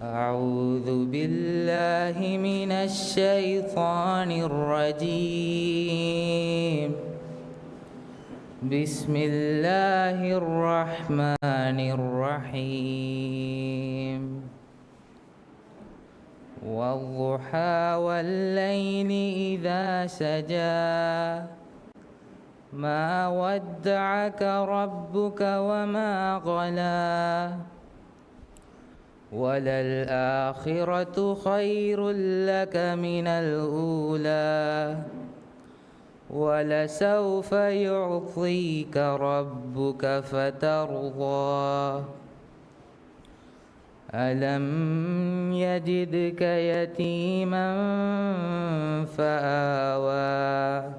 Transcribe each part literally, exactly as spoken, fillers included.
أعوذ بالله من الشيطان الرجيم. بسم الله الرحمن الرحيم. والضحى والليل إذا سجى. ما ودعك ربك وما قلى. وللآخرة خير لك من الأولى. ولسوف يعطيك ربك فترضى. ألم يجدك يتيما فآوى.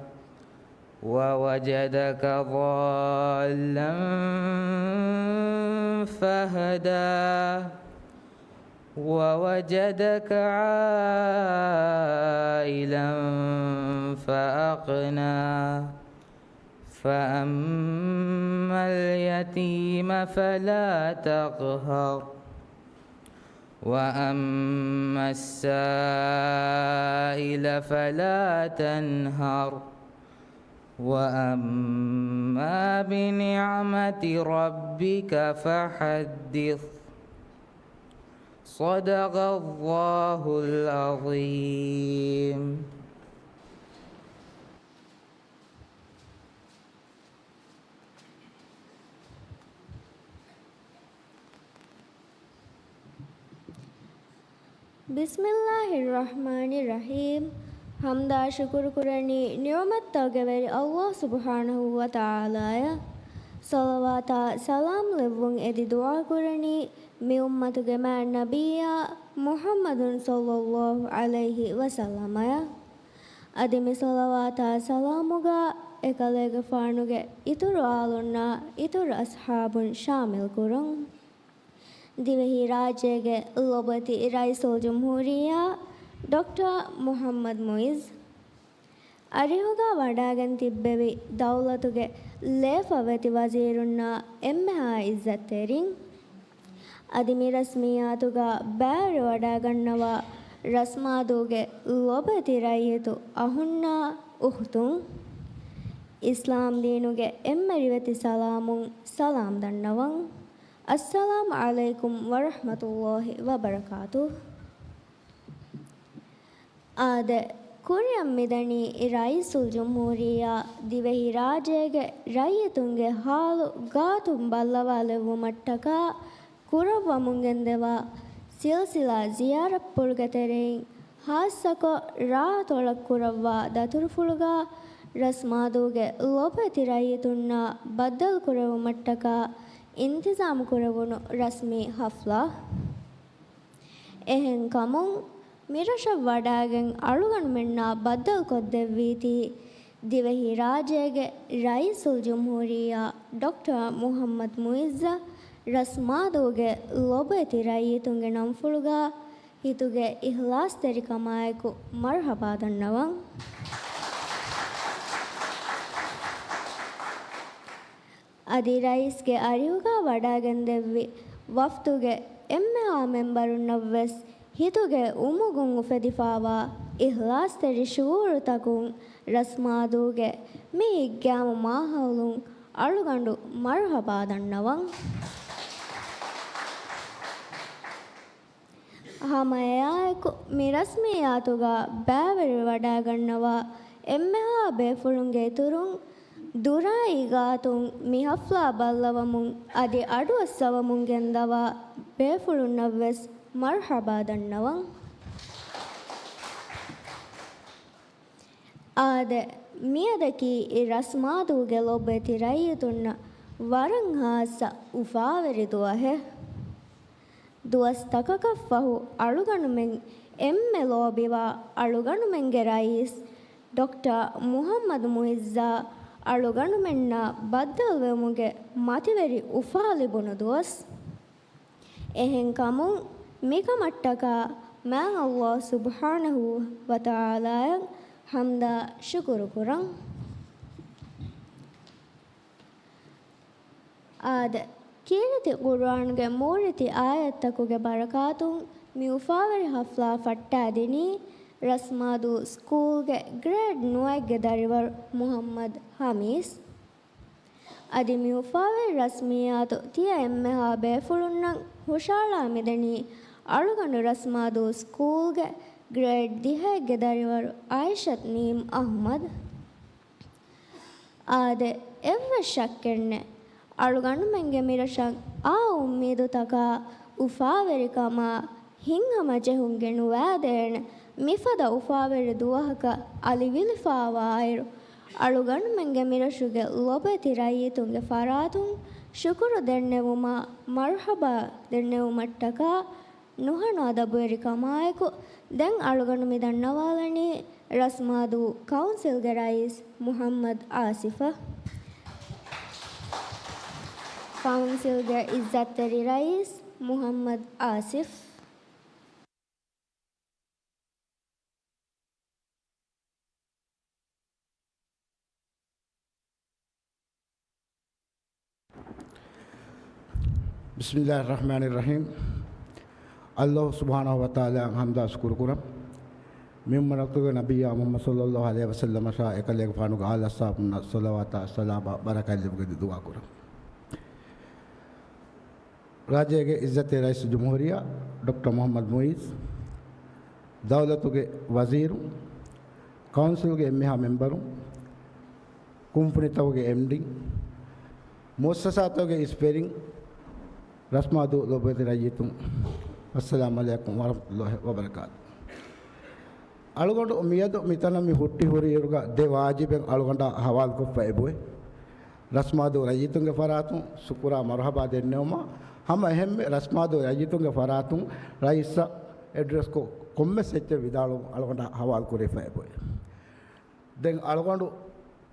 ووجدك ضالا فهدى. ووجدك عائلا فأغنى. فأما اليتيم فلا تقهر. وأما السائل فلا تنهر. وأما بنعمة ربك فحدث. صدق الله العظيم. بسم الله الرحمن الرحيم. ޙަމްދާ ޝުކުރު ކުރަނީ ނިޢުމަތްތަކުގެ ވެރި ﷲ ސުބްޙާނަހޫ ވަތަޢާލާއަށް. ޞަލަވާތާ ސަލާމް ލެއްވުން އެދި ދުޢާ ކުރަނީ މި އުއްމަތުގެ މާތް ނަބިއްޔާ މުޙައްމަދު ޞައްލައްލާހު ޢަލައިހި ވަސައްލަމައަށް. އަދި މި ޞަލަވާތާ ސަލާމުގަ އެކަލޭގެފާނުގެ އިތުރު އާލުންނާ އިތުރު އަޞްޙާބުން ޝާމިލް ކުރުން. ދިވެހިރާއްޖޭގެ ލޮބުވެތި ރައީސުލްޖުމްހޫރިއްޔާ ޑޮކްޓަރ މުޙައްމަދު މުޢިއްޒު، އަރިހުގަ ވަޑައިގެން ތިއްބެވި ދައުލަތުގެ ލޭފަ ވެތި ވަޒީރުންނާ އެންމެހާ ޢިއްޒަތްތެރިން، އަދި މި ރަސްމިއްޔާތުގަ ބައިވެރިވަޑައިގަންނަވާ ރަސްމާދޫގެ ލޮބުވެތި ރައްޔިތު އަޚުންނާ އުޚްތުން، އިސްލާމްދީނުގެ އެންމެ ރިވެތި ސަލާމުން ސަލާމް ދަންނަވަން. އައްސަލާމު ޢަލައިކުމް ވަރަޙްމަތުﷲ ވަބަރަކާތުހު. އާދެ، ކުރިއަށް މިދަނީ ރައީސުލްޖުމްހޫރިއްޔާ ދިވެހިރާއްޖޭގެ ރައްޔިތުންގެ ޙާލު ގާތުން ބައްލަވާލެއްވުމަށްޓަކާ ކުރައްވަމުން ގެންދަވާ ސިލްސިލާ ޒިޔާރަތްޕުޅުގެ ތެރެއިން ޚާއްޞަކޮށް ރާއްތޮޅަށް ކުރައްވާ ދަތުރުފުޅުގަ ރަސްމާދޫގެ ލޮބުވެތި ރައްޔިތުންނާ ބައްދަލުކުރެއްވުމަށްޓަކާ އިންތިޒާމް ކުރެވުނު ރަސްމީ ޙަފްލާ. އެހެންކަމުން، މިރަށަށް ވަޑައިގެން އަޅުގަނޑުމެންނާ ބައްދަލުކޮށްދެއްވީތީ، ދިވެހިރާއްޖޭގެ ރައީސުލްޖުމްހޫރިއްޔާ ޑޮކްޓަރ މުޙައްމަދު މުޢިއްޒަށް ރަސްމާދޫގެ ލޮބުވެތި ރައްޔިތުންގެ ނަންފުޅުގަ ހިތުގެ އިޚްލާޞްތެރިކަމާއެކު މަރުޙަބާ ދަންނަވަން. އަދި ރައީސްގެ އަރިހުގަ ވަޑައިގެންދެއްވި ވަފްދުގެ އެންމެހާ މެމްބަރުންނަށްވެސް ހިތުގެ އުމުގުން އުފެދިފާވާ އިޚްލާޞްތެރި ޝުޢޫރުތަކުން ރަސްމާދޫގެ މި ހިތްގައިމު މާހައުލުން އަޅުގަނޑު މަރުޙަބާ ދަންނަވަން. ހަމައެއާއެކު، މި ރަސްމިއްޔާތުގަ ބައިވެރިވެވަޑައިގަންނަވާ އެންމެހާ ބޭފުޅުންގެ އިތުރުން، ދުރާއި ގާތުން މި ޙަފްލާ ބައްލަވަމުން އަދި އަޑުއައްސަވަމުން ގެންދަވާ ބޭފުޅުންނަށްވެސް މަރުޙަބާ ދަންނަވަން. އާދެ، މިއަދަކީ ރަސްމާދޫގެ ލޮބުވެތި ރައްޔިތުންނަށް ވަރަށް ޚާއްޞަ އުފާވެރި ދުވަހެއް. ދުވަސް ތަކަކަށްފަހު އަޅުގަނޑުމެން އެންމެ ލޯބިވާ އަޅުގަނޑުމެންގެ ރައީސް ޑޮކްޓަރ މުޙައްމަދު މުޢިއްޒާ އަޅުގަނޑުމެންނާ ބައްދަލުވެވުމުގެ މަތިވެރި އުފާ ލިބުނު ދުވަސް. އެހެންކަމުން، މިކަމަށްޓަކާ މާތް ﷲ ސުބްޙާނަހޫ ވަތަޢާލާއަށް ޙަމްދާ ޝުކުރު ކުރަން. އާދެ، ކީރިތި ޤުރުއާންގެ މޫރިތި އާޔަތްތަކުގެ ބަރަކާތުން މި އުފާވެރި ހަފްލާ ފައްޓާދިނީ ރަސްމާދޫ ސްކޫލްގެ ގްރޭޑް ނުވައެއްގެ ދަރިވަރު މުހައްމަދު ހަމީސް. އަދި މި އުފާވެރި ރަސްމިއްޔާތު ތިޔަ އެންމެހާ ބޭފުޅުންނަށް ހުށަހަޅާ މިދަނީ އަޅުގަނޑު ރަސްމާދޫ ސްކޫލްގެ ގްރޭޑް ދިހައެއްގެ ދަރިވަރު އާއިޝަތު ނީމް އަޙްމަދު. އާދެ، އެއްވެސް ޝައްކެއްނެއް. އަޅުގަނޑުމެންގެ މިރަށަށް އާ އުއްމީދުތަކާ، އުފާވެރިކަމާ، ހިތްހަމަޖެހުމުގެ ނުވާދޭނެ މިފަދަ އުފާވެރި ދުވަހަކަށް އަލިވިލިފާވާއިރު، އަޅުގަނޑުމެންގެ މިރަށުގެ ލޮބުވެތި ރައްޔިތުންގެ ފަރާތުން ޝުކުރު ދެންނެވުމާ، މަރުޙަބާ ދެންނެވުމަށްޓަކާ، ނުހަނު އަދަބުވެރިކަމާއެކު، ދެން އަޅުގަނޑު މި ދަންނަވާލަނީ ރަސްމާދޫ ކައުންސިލްގެ ރައީސް މުޙައްމަދު އާސިފަށް. ކައުންސިލްގެ އިއްޒަތްތެރި ރައީސް މުޙައްމަދު އާސިފް. ބިސްމިއްލާހި ރަޙްމާނި ރަޙީމް. ﷲ ސުބްޙާނަހޫ ވަތަޢާލާއަށް ޙަމްދާ ޝުކުރު ކުރަން. މި އުއްމަތުގެ ނަބިއްޔާ މުޙައްމަދު ޞައްލައްލާހު ޢަލައިހި ވަސައްލަމަށާ އެކަލޭގެފާނުގެ އާލް އަޞްޙާބުންނަށް ޞަލަވާތާ ސަލާމާ ބަރަކާތް ލިބިގެން ދުޢާ ކުރަން. ރާއްޖޭގެ އިއްޒަތްތެރި ރައީސުލްޖުމްހޫރިއްޔާ ޑޮކްޓަރ މުޙައްމަދު މުޢިއްޒު، ދައުލަތުގެ ވަޒީރުން، ކައުންސިލްގެ އެންމެހާ މެމްބަރުން، ކުންފުނިތަކުގެ އެމްޑީން، މުއައްސަސާތަކުގެ އިސް ވެރިން، ރަސްމާދޫ ލޮބުވެތި ރައްޔިތުން، އައްސަލާމް ޢަލައިކުމް ވަރަޙްމަތުﷲ ވަބަރަކާތު. އަޅުގަނޑު މިއަދު މިތަނަށް މި ހުއްޓި ހުރިއިރުގަ ދެ ވާޖިބެއް އަޅުގަނޑާ ހަވާލުކޮށްފަ އެބުވޭ. ރަސްމާދޫ ރައްޔިތުންގެ ފަރާތުން ޝުކުރާ މަރުޙަބާ ދެންނެވުމާ، ހަމަ އެހެންމެ ރަސްމާދޫ ރައްޔިތުންގެ ފަރާތުން ރައީސަށް އެޑްރެސްކޮށް ކޮންމެސް އެއްޗެއް ވިދާޅުވުން އަޅުގަނޑާ ހަވާލު ކުރެވިފަ އެބުވޭ. ދެން އަޅުގަނޑު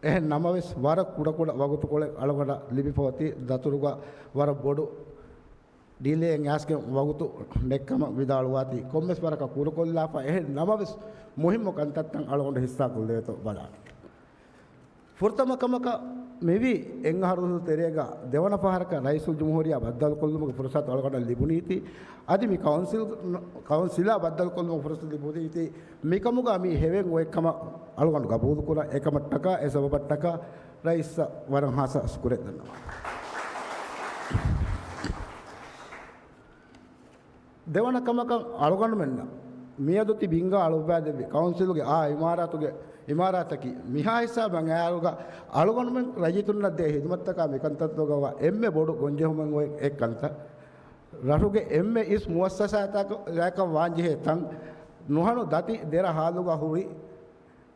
އެހެން ނަމަވެސް، ވަރަށް ކުޑަކުޑަ ވަގުތުކޮޅެއް އަޅުގަނޑަށް ލިބިފައޮތީ، ދަތުރުގަ ވަރަށް ބޮޑު ޑިލޭއެއް އައިސްގެން ވަގުތު ނެތްކަމަށް ވިދާޅުވާތީ، ކޮންމެސް ވަރަކަށް ކުރުކޮށްލާފަ. އެހެން ނަމަވެސް، މުހިއްމު ކަންތައްތައް އަޅުގަނޑު ހިއްސާކޮށްލެވޭތޯ ބަލާނަން. ފުރަތަމަ ކަމަކަށް މިވީ އެއްއަހަރު ދުވަހު ތެރޭގަ ދެވަނަ ފަހަރަކަށް ރައީސުލްޖުމްހޫރިއްޔާ ބައްދަލުކޮށްލުމުގެ ފުރުޞަތު އަޅުގަނޑަށް ލިބުނީތީ. އަދި މި ކައުންސިލް، ކައުންސިލާ ބައްދަލުކޮށްލުމުގެ ފުރުޞަތު ލިބުނީތީ. މިކަމުގަ މި ހެވެން އޮތްކަމަށް އަޅުގަނޑު ގަބޫލުކުރަން. އެކަމަށްޓަކާ، އެ ސަބަބަށްޓަކާ ރައީސަށް ވަރަށް ހާއްސަ ޝުކުރެއް ދަންނަވަން. ދެވަނަ ކަމަކަށް އަޅުގަނޑުމެންނަށް މިއަދު ތި ބިންގާ އަޅުއްވާދެއްވި ކައުންސިލުގެ އާ އިމާރާތުގެ އިމާރާތަކީ މިހާ ހިސާބަށް އައިއިރުގަ އަޅުގަނޑުމެން ރައްޔިތުންނަށް ދޭ ހިދުމަތްތަކާ މިކަންތައްތަކުގަ އެންމެ ބޮޑު ގޮންޖެހުމެއް އޮތް އެއްކަންތައް. ރަށުގެ އެންމެ އިސް މުއައްސަސާތަކަށް ވާންޖެހޭ ތަން ނުހަނު ދަތި ދެރަ ހާލުގަ ހުރި.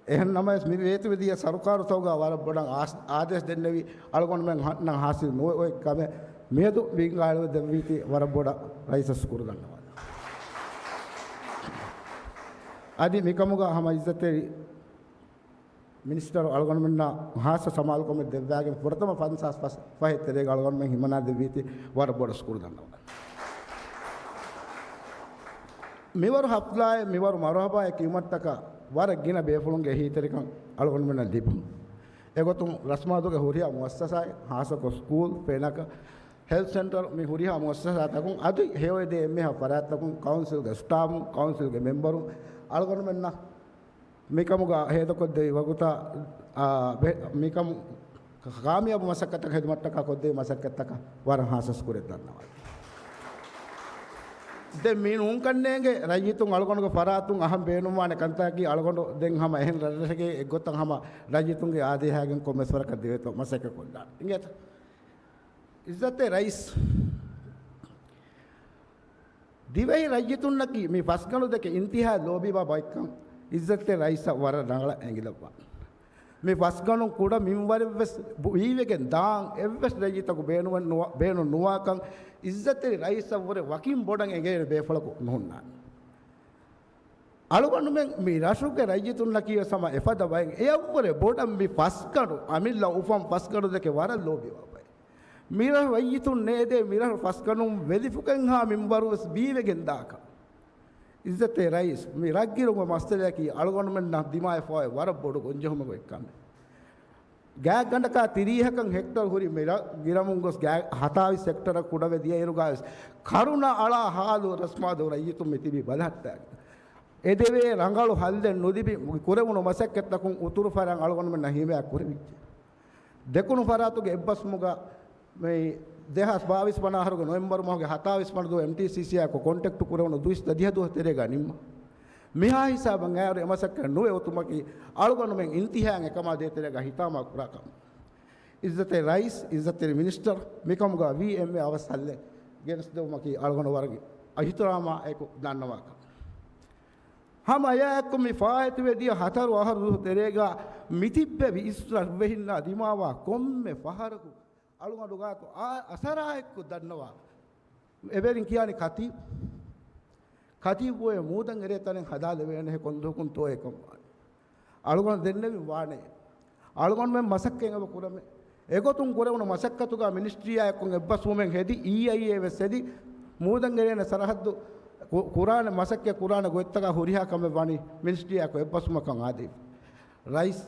އެހެން ނަމަވެސް، މި ވޭތުވެދިޔަ ސަރުކާރުތަކުގަ ވަރަށް ބޮޑަށް އާސް-، އާދޭސް ދެންނެވި އަޅުގަނޑުމެން ހަ-، ނަށް ހާސިލް ނުވެ އޮތް ކަމެއް މިއަދު ބިންގާ އަޅުވެ ދެއްވީތީ ވަރަށް ބޮޑަށް ރައީސަށް ޝުކުރު ދަންނަވަން. އަދި މިކަމުގަ ހަމަ އިއްޒަތްތެރި މިނިސްޓަރު އަޅުގަނޑުމެންނަށް ހާއްސަ ސަމާލުކަމެއް ދެއްވާގެން ފުރަތަމަ ފަންސާސް ފަސް ފަހެއް ތެރޭގަ އަޅުގަނޑުމެން ހިމަނާ ދެއްވީތީ ވަރަށް ބޮޑަށް ޝުކުރު ދަންނަވަން. މިވަރު ހަފްލާއެއް، މިވަރު މަރުހަބާއެއް ކިޔުމަށްޓަކާ ވަރަށް ގިނަ ބޭފުޅުންގެ އެހީތެރިކަން އަޅުގަނޑުމެންނަށް ލިބުނު. އެގޮތުން ރަސްމާދޫގެ ހުރިހާ މުއައްސަސާއެއް، ހާއްސަކޮށް ސްކޫލް، ފެނަކަ، ހެލްތު ސެންޓަރު، މި ހުރިހާ މުއައްސަސާތަކުން އަދި ހެޔޮއެދޭ އެންމެހާ ފަރާތްތަކުން ކައުންސިލްގެ ސްޓާފުން، ކައުންސިލްގެ މެމްބަރުން އަޅުގަނޑުމެންނަށް މިކަމުގަ ހޭދަކޮށްދެވި ވަގުތާ، އާ، ބެ-، މިކަމު ކާމިޔާބު މަސައްކަތަކަށް ހިދުމަތްޓަކާ ކޮށްދެވި މަސައްކަތްތަކަށް ވަރަށް ހާއްސަ ޝުކުރެއް ދަންނަވަން. ދެން މި ނޫންކަންނޭނގެ ރައްޔިތުން އަޅުގަނޑުގެ ފަރާތުން އަހަން ބޭނުންވާނެ ކަންތަކަކީ އަޅުގަނޑު ދެން ހަމަ އެހެން ރަށްރަށެއްގެ އެއްގޮތަށް ހަމަ ރައްޔިތުންގެ އާދޭހާގެން ކޮންމެސް ވަރަކަށް ދެވޭތޯ މަސައްކަތް ކޮށްލާނެ. އިނގޭތަ؟ އިއްޒަތްތެރި ރައީސް. ދިވެހި ރައްޔިތުންނަކީ މި ފަސްގަނޑު ދެކެ އިންތިހާ ލޯބިވާ ބައެއްކަން އިއްޒަތްތެރި ރައީސަށް ވަރަށް ރަނގަޅަށް އެނގިލައްވާ. މި ފަސްގަނޑުން ކުޑަ މިންވަރެއްވެސް ބު-، ވީވެގެން ދާން އެއްވެސް ރައްޔިތަކު ބޭނުމެއް ނުވާ-، ބޭނުން ނުވާކަން އިއްޒަތްތެރި ރައީސަށްވުރެ ވަކިން ބޮޑަށް އެނގޭނެ ބޭފުޅަކު ނުހުންނާނެ. އަޅުގަނޑުމެން މި ރަށުގެ ރައްޔިތުންނަކީ ވެސް ހަމަ އެފަދަ ބައެއް. އެއަށްވުރެ ބޮޑަށް މި ފަސްގަނޑު، އަމިއްލަ އުފަން ފަސްގަނޑު ދެކެ ވަރަށް ލޯބިވާ ބައެއް. މިރަށު ރައްޔިތުން ނޭދޭ، މިރަށު ފަސްގަނޑުން ވެލިފުކެންހާ މިންވަރު ވެސް ބީވެގެން ދާކަށް. އިއްޒަތްތެރި ރައީސް، މި ރަށްގިރުމުގެ މައްސަލައަކީ އަޅުގަނޑުމެންނަށް ދިމާވެފައި ވަރަށް ބޮޑު ގޮންޖެހުމެއް އޮތް ކަމެއް. ގާތްގަނޑަކާ ތިރީހަކަށް ހެކްޓަރު ހުރި މި ރަށް ގިރަމުން ގޮސް ގާތް ހަތާވީސް ހެކްޓަރަށް ކުޑަވެ ދިޔައިރުގައިވެސް ކަރުނަ އަޅާ ހާލު ރަސްމާދޫ ރައްޔިތުން މި ތިބީ ބަލަހައްޓާގެން. އެދެވޭ ރަނގަޅު ހައްލެއް ނުލިބި ކުރެވުނު މަސައްކަތްތަކުން އުތުރު ފަރާތް އަޅުގަނޑުމެންނަށް ހިމަޔަށް ކުރެވިއްޖެ. ދެކުނު ފަރާތުގެ އެއްބަސްވުމުގަ މި ދެހާސް ބާވީސް ވަނަ އަހަރުގެ ނޮވެމްބަރު މަހުގެ ހަތާވީސް ވަނަ ދުވަހު އެމްޓީސީސީއާއެކު ކޮންޓެކްޓު ކުރެވުނު ދުވިސް ދަ ދިހަ ދުވަހު ތެރޭގަ ނިންމަ. މިހާ ހިސާބަށް އައިރު އެ މަސައްކަތް ނުވެ އޮތުމަކީ އަޅުގަނޑުމެން އިންތިހާއަށް އެކަމާ ދޭތެރޭގަ ހިތާމަ ކުރާ ކަމެއް. އިއްޒަތްތެރި ރައީސް، އިއްޒަތްތެރި މިނިސްޓަރ، މިކަމުގަ ވީއެމްއޭ އަވަސް ހައްލެއް ގެނެސްދެވުމަކީ އަޅުގަނޑު ވަރަށް އިހުތިރާމާ އެކު ދަންނަވާ ކަމެއް. ހަމަ އެއާއެކު މި ފާއިތުވެ ދިޔަ ހަތަރު އަހަރު ދުވަހު ތެރޭގަ މިތިއްބެވި އިސްރަށްވެހިންނާ ދިމާވާ ކޮންމެ ފަހަރަކު އަޅުގަނޑު ގާތު އާ އަސަރާއެކު ދަންނަވާ. އެވެރިން ކިޔާނީ ކަތީ، ކަތީ ބޮއެ މޫދަން އެރޭ ތަނެއް ހަދާލެވޭނެ ކޮންދުވަކުންތޯ އެކަން ވާނެ. އަޅުގަނޑު ދެންނެވި ވާނެ. އަޅުގަނޑުމެން މަސައްކަތް އެބަ ކުރަމެ. އެގޮތުން ކުރެވުނު މަސައްކަތުގަ މިނިސްޓްރީއާ އެއްކޮށް އެއްބަސްވުމެއް ހެދި، އީއައިއޭ ވެސް ހެދި، މޫދަން އެރޭނެ ސަރަހައްދު ކު-، ކުރާނެ މަސައްކަތް ކުރާނެ ގޮތްތަކާ ހުރިހާ ކަމެއް ވަނީ މިނިސްޓްރީއާ އެއްކޮށް އެއްބަސްވުމަކަށް އާދެވި. ރައީސް،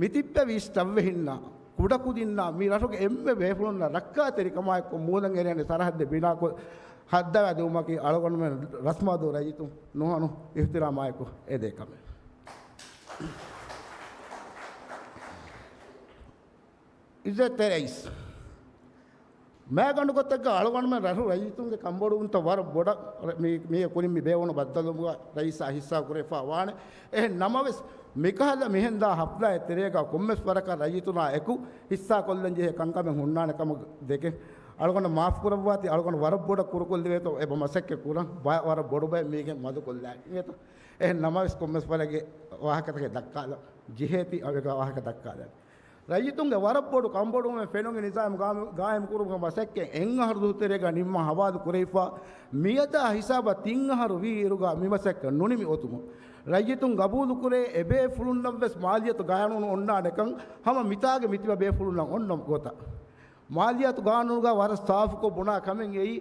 މިތިއްބެވި އިސް ތައްވެހިންނާ، ކުޑަކުދިންނާ، މި ރަށުގެ އެންމެ ބޭފުޅުންނާ ރައްކާތެރިކަމާއެއްކޮށް މޫދަން އެރޭނެ ސަރަހައްދެއް ބިނާކޮށް ހައްދަވާ ދިއުމަކީ އަޅުގަނޑުމެން ރަސްމާދޫ ރައްޔިތުން ނުހަނު އިހުތިރާމާއެކު އެދޭ ކަމެއް. އިއްޒަތްތެރި ރައީސް، މައިގަނޑު ގޮތެއްގަ އަޅުގަނޑުމެން ރަށު ރައްޔިތުންގެ ކަންބޮޑުވުންތައް ވަރަށް ބޮޑަށް މި-، މީގެ ކުރިން މި ބޭއްވުނު ބައްދަލުވުމުގަ ރައީސާ ހިއްސާ ކުރެފާ ވާނެ. އެހެން ނަމަވެސް، މިކަހަލަ މިހެންދާ ހަފްލާއެއް ތެރޭގަ ކޮންމެސް ވަރަކަށް ރައްޔިތުނާ އެކު ހިއްސާކޮށްލަން ޖެހޭ ކަންކަމެއް ހުންނާނެ ކަމަށް ދެކެ، އަޅުގަނޑަށް މާފް ކުރައްވާތި، އަޅުގަނޑު ވަރަށް ބޮޑަށް ކުރުކޮށްލެވޭތޯ، އެބަ މަސައްކަތް ކުރަން ބަ-، ވަރަށް ބޮޑު ބައެއް މީގެން މަދުކޮށްލާ އިނގޭތޯ. އެހެން ނަމަވެސް ކޮންމެސް ވަރެއްގެ ވާހަކަތަކެއް ދައްކާލަން ޖެހޭތީ، އަވެގާ ވާހަކަ ދައްކާލަން. ރައްޔިތުންގެ ވަރަށް ބޮޑު ކަންބޮޑުވުމެއް ފެނުނީ ނިޒާމް ގާއިމް-، ގާއިމްކުރުމުގެ މަސައްކަތް އެއް އަހަރު ދުވަހު ތެރޭގަ ނިންމަ ހަވާލު ކުރެވިފަ، މިއަދާ ހިސާބަށް ތިން އަހަރު ވީ އިރުގަ މި މަސައްކަތް ނުނިމި އޮތުމުން، ރައްޔިތުން ގަބޫލުކުރޭ އެބޭފުޅުންނަށްވެސް މާލިޔަތު ގާނޫނު އޮންނާނެކަން ހަމަ މިތާގެ މިތިބަ ބޭފުޅުންނަށް އޮންނަ ގޮތަށް. މާލިޔާތު ގާނޫނުގަ ވަރަށް ސާފުކޮށް ބުނާ ކަމެއް އެއީ،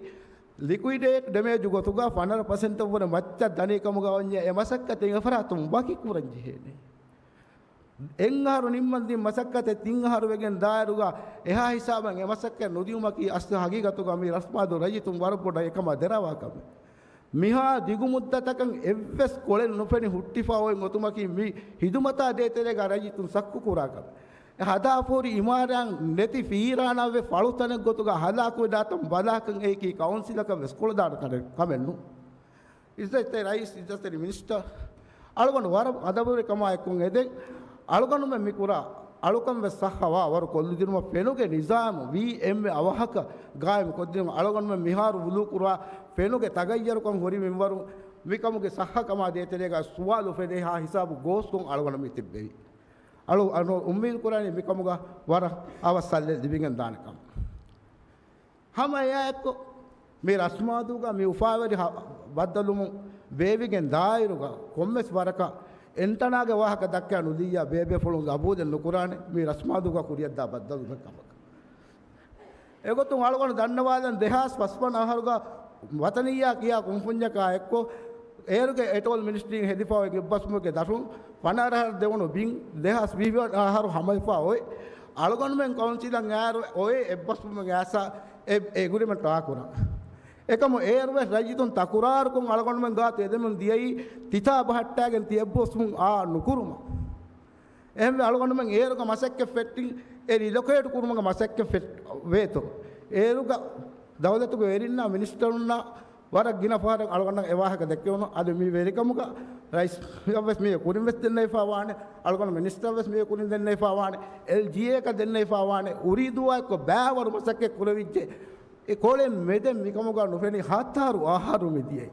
ލިކުއިޑޭޓް ޑެމޭޖު ގޮތުގަ ފަނަރަ ޕަސެންޓަށްވުރެ މައްޗަށް ދަނީ ކަމުގަ ވަންޏާ އެ މަސައްކަތެއް އެފަރާތުން ވަކި ކުރަން ޖެހޭނެ. އެއް އަހަރު ނިންމަންދިން މަސައްކަތެއް ތިން އަހަރު ވެގެން ދާއިރުގަ އެހާ ހިސާބަށް އެ މަސައްކަތް ނުދިއުމަކީ އަސްލު ހަގީގަތުގަ މި ރަސްމާދޫ ރައްޔިތުން ވަރަށް ބޮޑަށް އެކަމާ ދެރަވާ ކަމެއް. މިހާ ދިގު މުއްދަތަކަށް އެއްވެސް ކޮޅެއް ނުފެނި ހުއްޓިފަ އޮތް އޮތުމަކީ މި ހިދުމަތާ ދޭތެރޭގަ ރައްޔިތުން ސައްކު ކުރާ ކަމެއް. އެ ހަދާފަހުރި އިމާރާތް ނެތި ފީރާނާވެ ފަޅުތަނެއް ގޮތުގަ ހަލާކުވެދާތަން ބަލާކަން އެއީކީ ކައުންސިލަކަށް ވެސް ކޮޅަދާނެ ތަނެއް ކަމެއް ނޫން. އިއްޒަތްތެރި ރައީސް، އިއްޒަތްތެރި މިނިސްޓަރ، އަޅުގަނޑު ވަރަށް އަދަބުވެރިކަމާ އެއްކޮށް އެދެން. އަޅުގަނޑުމެން މި ކުރާ އަޅުކަން ވެސް ސައްހަ ވާ ވަރު ކޮށްލިދިނުމަށް ފެނުގެ ނިޒާމު ވީ އެމްއޭ އަވަހަކަށް ގާއިމް ކޮށްދިނުމަށް އަޅުގަނޑުމެން މިހާރު ވުޟޫ ކުރާ ފެނުގެ ތަޣައްޔަރުކަން ހުރި މިންވަރު މިކަމުގެ ސައްހަކަމާ ދޭތެރޭގަ ސުވާލު އުފެދޭހާ ހިސާބު ގޯސްކޮށް އަޅުގަނޑު މި ތިއްބެވި. އަޅު، އަޅު އުއްމީދު ކުރާނީ މިކަމުގަ ވަރަށް އަވަސް ސައްލެއް ލިބިގެން ދާނެ ކަމަށް. ހަމަ އެއާއެއްކޮށް، މި ރަސްމާދޫގަ މި އުފާވެރި ހަ-، ބައްދަލުމުން ބޭއްވިގެން ދާއިރުގަ ކޮންމެސް ވަރަކަށް އެންޓަނާގެ ވާހަކަ ދައްކާ ނުދިއްޔާ ބޭބޭފުޅުން ގަބޫލެއް ނުކުރާނެ މި ރަސްމާދޫގަ ކުރިއަށްދާ ބައްދަލުމެއް ކަމަކަށް. އެގޮތުން އަޅުގަނޑު ދަންނަވާލަން ދެހާސް ފަސްވަނަ އަހަރުގަ ވަތަނިއްޔާ ކިޔާ ކުންފުންޏަކާ އެއްކޮށް، އޭރުގެ އެޓޯލް މިނިސްޓްރީން ހެދިފަ އޮތް އެއްބަސްވުމުގެ ދަށުން ފަނަރަ އަހަރު ދެވުނު ބިން ދެހާސް ވިހި ވަނަ އަހަރު ހަމަވެފަ އޮތް. އަޅުގަނޑުމެން ކައުންސިލަށް އައިރު އޮތް އެއްބަސްވުމުގެ އައިސް އެ، އެ އެގްރިމެންޓް އާކުރަން. އެކަމު އޭރުވެސް ރައްޔިތުން ތަކުރާރުކޮށް އަޅުގަނޑުމެން ގާތު އެދެމުން ދިޔައީ ތިތާ ބަހައްޓާގެން ތި އެއްބަސްވުން އާ ނުކުރުމަށް. އެހެންވެ އަޅުގަނޑުމެން އޭރުގަ މަސައްކަތް ފެއްޓިން އެ ރިލޮކޭޓް ކުރުމުގެ މަސައްކަތް ފެއް-، ވޭތޯ. އޭރުގަ ދައުލަތުގެ ވެރިންނާ މިނިސްޓަރުންނާ ވަރަށް ގިނަ ފަހަރަށް އަޅުގަނޑަށް އެ ވާހަކަ ދެއްކެވުނު. އަދި މި ވެރިކަމުގަ ރައީސް ވެސް މީގެ ކުރިން ވެސް ދެންނެވިފާ ވާނެ، އަޅުގަނޑު މިނިސްޓަރ ވެސް މީގެ ކުރިން ދެންނެވިފާ ވާނެ، އެލްޖީއޭއަކަށް ދެންނެވިފާ ވާނެ، އުރީދޫއާއެއްކޮށް ބައިވަރު މަސައްކަތް ކުރެވިއްޖެ. އެ ކޮޅެއް މެދެއް މިކަމުގަ ނުފެނި ހަތަރު އަހަރު މި ދިޔައީ.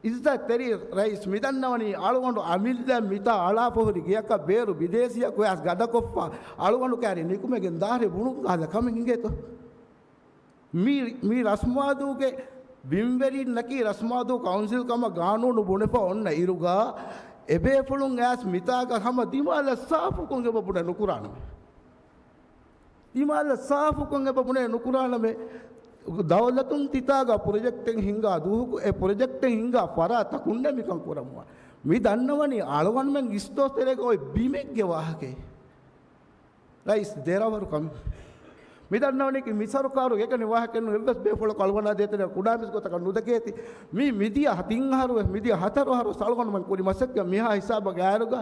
އިއްޒަތްތެރި ރައީސް މި ދަންނަވަނީ އަޅުގަނޑު އަމިއްލައަށް މިތާ އަޅާފަ ހުރި ގެއަކަށް ބޭރު ބިދޭސީއަކު އައިސް ގަދަކޮށްފަ އަޅުގަނޑު ކައިރި ނިކުމެގެން ދާހެ ބުނުން ކަހަލަ ކަމެއް އިނގޭތޯ؟ މި، މި ރަސްމާދޫގެ ބިންވެރިންނަކީ ރަސްމާދޫ ކައުންސިލް ކަމަށް ގާނޫނު ބުނެފަ އޮންނަ އިރުގަ އެބޭފުޅުން އައިސް މިތާގަ ހަމަ ދިމާލަށް ސާފުކޮށް އެބަ ބުނެ ނުކުރާނަމޭ. ދިމާލަށް ސާފުކޮށް އެބަ ބުނެ ނުކުރާނަމޭ. ދައުލަތުން ތިތާގަ ޕްރޮޖެކްޓެއް ހިންގާ ދުވަހަކު އެ ޕްރޮޖެކްޓެއް ހިންގާ ފަރާތްތަކުންނޭ މިކަން ކުރަމުވާ. މި ދަންނަވަނީ އަޅުގަނޑުމެން އިސްތޯސް ތެރޭގަ އޮތް ބިމެއްގެ ވާހަކައެއް. ރައީސް ދެރަވަރު ކަމެއް. މި ދަންނަވަނީކީ މި ސަރުކާރު އެކަނި ވާހަކައެއް ނޫން. އެއްވެސް ބޭފުޅަކު އަޅުގަނޑާ ދޭތެރޭ ކުޑާމީސް ގޮތަކަށް ނުދެކޭތީ. މި މިދިޔަ ތިން އަހަރު ވެސް، މިދިޔަ ހަތަރު އަހަރު ވެސް އަޅުގަނޑުމެން ކުރި މަސައްކަތް މިހާ ހިސާބަށް ގާތްގައިރުގަ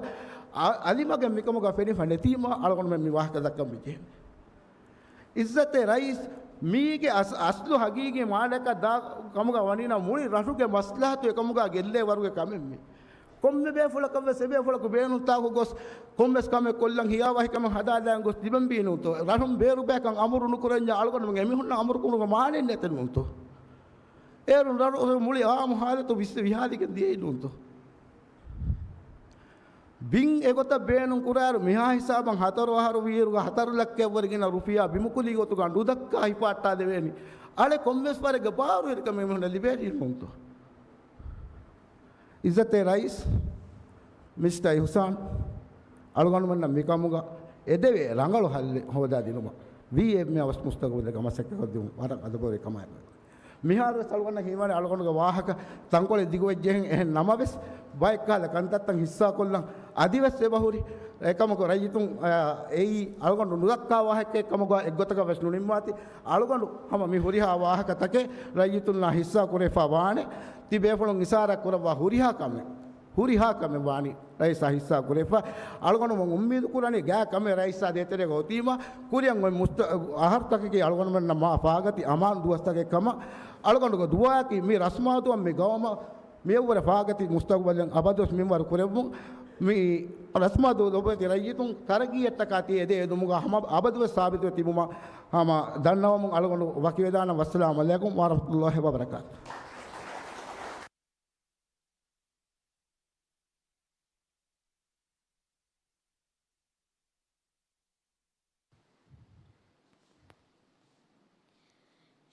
އަ-، އަލިމަގެއް މިކަމުގަ ފެނިފަ ނެތީމަ އަޅުގަނޑުމެން މި ވާހަކަ ދައްކަން މި ޖެހެނީ. އިއްޒަތްތެރި ރައީސް، މީގެ އަސް-، އަސްލު ހަގީގީ މާނައަކަށް ދާ ކަމުގަ ވަނީނަމަ މުޅި ރަށުގެ މަސްލަހަތު އެކަމުގަ ގެއްލޭ ވަރުގެ ކަމެއް މީ. ކޮންމެ ބޭފުޅަކަށްވެސް އެބޭފުޅަކު ބޭނުންތާކު ގޮސް ކޮންމެސް ކަމެއް ކޮށްލަން ހިޔާވަހިކަމެއް ހަދާލާން ގޮސް ތިބެން ބީނުންތޯ؟ ރަށުން ބޭރުބަޔަކަށް އަމުރު ނުކުރަންޏާ އަޅުގަނޑުމެން އެމީހުންނަށް އަމުރު ކުރުމަށް މާނައެއް ނެތެއް ނޫންތޯ؟ އޭރުން ރަށު މުޅި އާއްމު ހާލަތު ވިސް ވިހާލިގެން ދިޔައީ ނޫންތޯ؟ ބިން އެގޮތަށް ބޭނުން ކުރާއިރު މިހާ ހިސާބަށް ހަތަރު އަހަރު ވީއިރުގަ ހަތަރު ލައްކައަށްވުރެ ގިނަ ރުފިޔާ ބިމުކުލީ ގޮތުގަ ނުދައްކާ ހިފާއްޓާދެވޭނީ. އަޅެ ކޮންމެސް ވަރެއްގެ ބާރުވެރިކަމެއް އެމީހުންނަށް ލިބޭނީ ނޫންތޯ؟ އިއްޒަތްތެރި ރައީސް، މިސްޓަރ އިހުސާން، އަޅުގަނޑުމެންނަށް މިކަމުގަ އެދެވޭ ރަނގަޅު ހައްލެއް ހޯދާދިނުމަށް ވީ އެމްއޭ އަވަސް މުސްތަގުބަލެއްގަ މަސައްކަތްކޮށްދިނުން ވަރަށް އަދަބުވެރި ކަމާއެކު. މިހާރުވެސް އަޅުގަނޑަށް ހީވަނީ އަޅުގަނޑުގެ ވާހަކަ ތަންކޮޅެއް ދިގުވެއްޖެހެން އެހެން ނަމަވެސް، ބައެއްކަހަލަ ކަންތައްތައް ހިއްސާކޮށްލަން އަދިވެސް އެބަހުރި. އެކަމަކު ރައްޔިތުން، އާ، އެއީ އަޅުގަނޑު ނުދައްކާ ވާހަކައެއް ކަމުގަ އެއްގޮތަކަށް ވެސް ނުނިންމާތި. އަޅުގަނޑު ހަމަ މި ހުރިހާ ވާހަކަތަކެއް ރައްޔިތުންނާ ހިއްސާ ކުރެފަ ވާނެ. ތި ބޭފުޅުން އިޝާރާ ކުރައްވާ ހުރިހާ ކަމެއް، ހުރިހާ ކަމެއް ވާނީ ރައީސާ ހިއްސާ ކުރެފަ. އަޅުގަނޑުމެން އުއްމީދު ކުރަނީ ގާތް ކަމެއް ރައީސާ ދޭތެރޭގަ އޮތީމަ، ކުރިއަށް އޮތް މުސްތަ-، އަހަރުތަކަކީ އަޅުގަނޑުމެންނަށް މާ ފާގަތި އަމާން ދުވަސްތަކެއް ކަމަށް އަޅުގަނޑުގެ ދުޢާއަކީ މި ރަސްމާދޫއަށް މި ގައުމަށް މިއަށްވުރެ ފާގަތި މުސްތަގުބަލެއް އަބަދުވެސް މިންވަރު ކުރެއްވުން. މި ރަސްމާދޫ ލޮބުވެތި ރައްޔިތުން ތަރައްގީއަށްޓަކާ ތި އެދޭ އެދުމުގަ ހަމަ އަބަދުވެސް ސާބިތުވެ ތިބުމަށް ހަމަ ދަންނަވަމުން އަޅުގަނޑު ވަކިވެދާނަން. ވައްސަލާމް ޢަލައިކުމް ވަރަޙްމަތުﷲި ވަބަރަކާތުހު.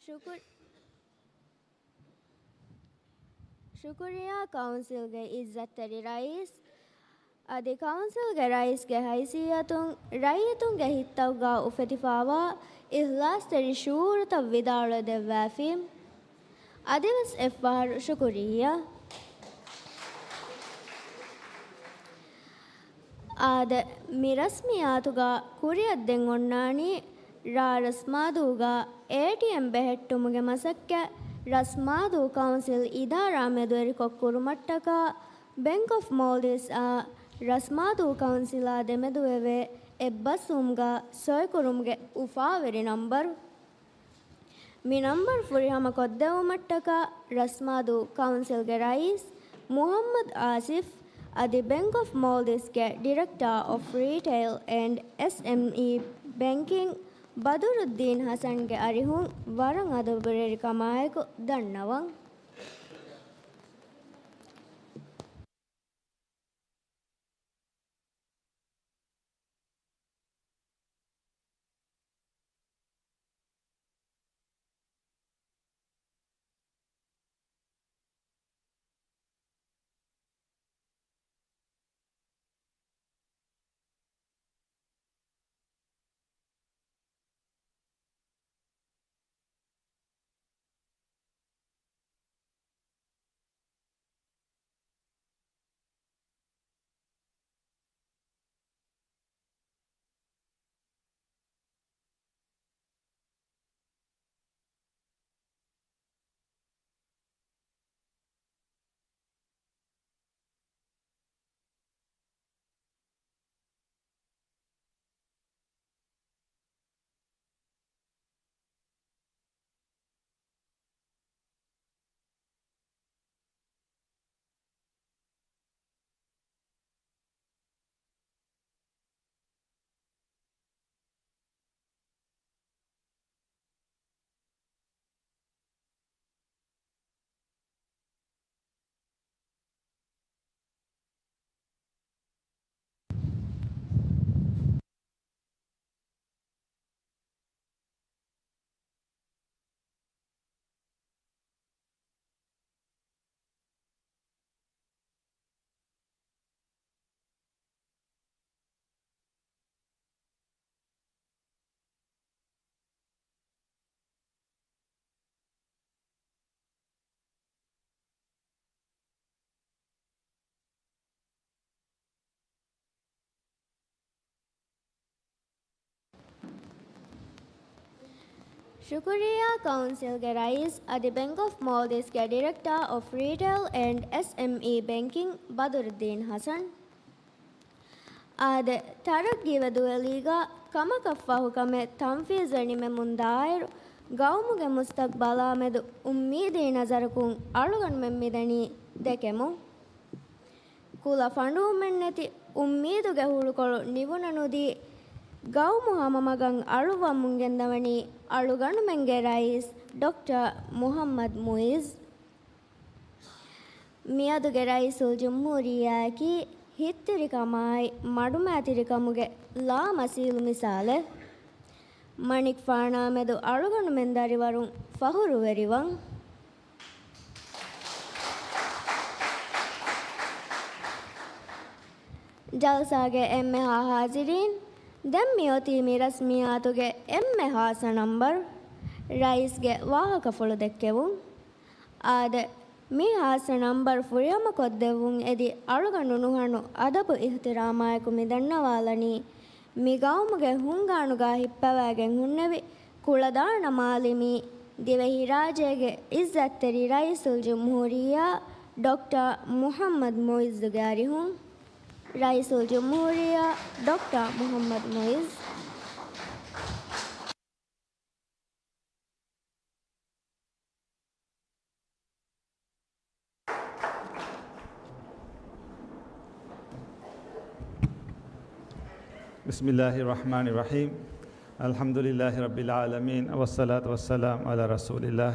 ޝުކުރި-، ޝުކުރިއްޔާ ކައުންސިލްގެ އިއްޒަތްތެރި ރައީސް، އަދި ކައުންސިލްގެ ރައީސްގެ ހައިސިއްޔަތުން ރައްޔިތުންގެ ހިތްތަކުގަ އުފެދިފާވާ އިޚްލާޞްތެރި ޝުޢޫރުތައް ވިދާޅުވެދެއްވާފި. އަދިވެސް އެއްފަހަރު ޝުކުރިއްޔާ. އާދެ، މި ރަސްމިއްޔާތުގަ ކުރިއަށް ދެން އޮންނާނީ ރ-، ރަސްމާދޫގަ އޭޓީއެމް ބެހެއްޓުމުގެ މަސައްކަތް. ރަސްމާދޫ ކައުންސިލް އިދާރާ މެދުވެރިކޮށް ކުރުމަށްޓަކާ، ބެންކް އޮފް މޯލްޑިވްސްއާ ރަސްމާދޫ ކައުންސިލާ ދެމެދުވެވޭ އެއްބަސްވުމުގަ ސޮއިކުރުމުގެ އުފާވެރި ނަންބަރު. މި ނަންބަރު ފުރިހަމަ ކޮށްދެވުމަށްޓަކާ، ރަސްމާދޫ ކައުންސިލްގެ ރައީސް މުޙައްމަދު އާސިފް އަދި ބެންކް އޮފް މޯލްޑިވްސްގެ ޑިރެކްޓާ އޮފް ރީޓެއިލް އެންޑް އެސްއެމްއީ ބޭންކިން ބަދުރުއްދީން ޙަސަންގެ އަރިހުން ވަރަށް އަދަބުވެރިކަމާއެކު ދަންނަވަން. ޝުކުރިއްޔާ ކައުންސިލްގެ ރައީސް އަދި ބެންކް އޮފް މޯލްޑިވްސްގެ ޑިރެކްޓާ އޮފް ރީޓެއިލް އެންޑް އެސްއެމްއީ ބޭންކިން ބަދުރުއްދީން ހަސަން. އާދެ، ތަރައްގީވެ ދުވެލީގަ ކަމަކަށްފަހު ކަމެއް ތަންފީޒުވެ ނިމެމުން ދާއިރު، ގައުމުގެ މުސްތަގްބަލާމެދު އުއްމީދީ ނަޒަރަކުން އަޅުގަނޑުމެން މިދަނީ ދެކެމުން. ކުލަ ފަނޑުވުމެއްނެތި އުއްމީދުގެ ހުޅުކޮޅު ނިވުނަ ނުދީ، ގައުމު ހަމަމަގަށް އަޅުއްވަމުން ގެންދަވަނީ އަޅުގަނޑުމެންގެ ރައީސް ޑޮކްޓަރ މުހައްމަދު މުއިއްޒު. މިއަދުގެ ރައީސުލްޖުމްހޫރިއްޔާއަކީ ހިތްތިރިކަމާއި މަޑުމައިތިރިކަމުގެ ލާމަސީލު މިސާލެއް. މަނިކުފާނާމެދު އަޅުގަނޑުމެން ދަރިވަރުން ފަހުރުވެރިވަން. ޖަލްސާގެ އެންމެހާ ހާޒިރީން، ދެން މިއޮތީ މި ރަސްމިއްޔާތުގެ އެންމެ ހާއްސަ ނަންބަރު، ރައީސްގެ ވާހަކަފުޅު ދެއްކެވުން. އާދެ، މި ހާއްސަ ނަންބަރު ފުރިހަމަކޮށްދެއްވުން އެދި އަޅުގަނޑު ނުހަނު އަދަބު އިޙްތިރާމާއެކު މި ދަންނަވާލަނީ، މި ގައުމުގެ ހުންގާނުގާ ހިއްޕަވައިގެން ހުންނެވި ކުޅަދާނަ މާލެމީ، ދިވެހިރާއްޖޭގެ އިއްޒަތްތެރި ރައީސުލްޖުމްހޫރިއްޔާ ޑޮކްޓަރ މުޙައްމަދު މުޢިއްޒުގެ އަރިހުން. ރައީސުލްޖުމްހޫރިއްޔާ ޑޮކްޓަރ މުޙައްމަދު މުޢިއްޒު. بسم الله الرحمن الرحيم. الحمد لله رب العالمين، والصلاة والسلام على رسول الله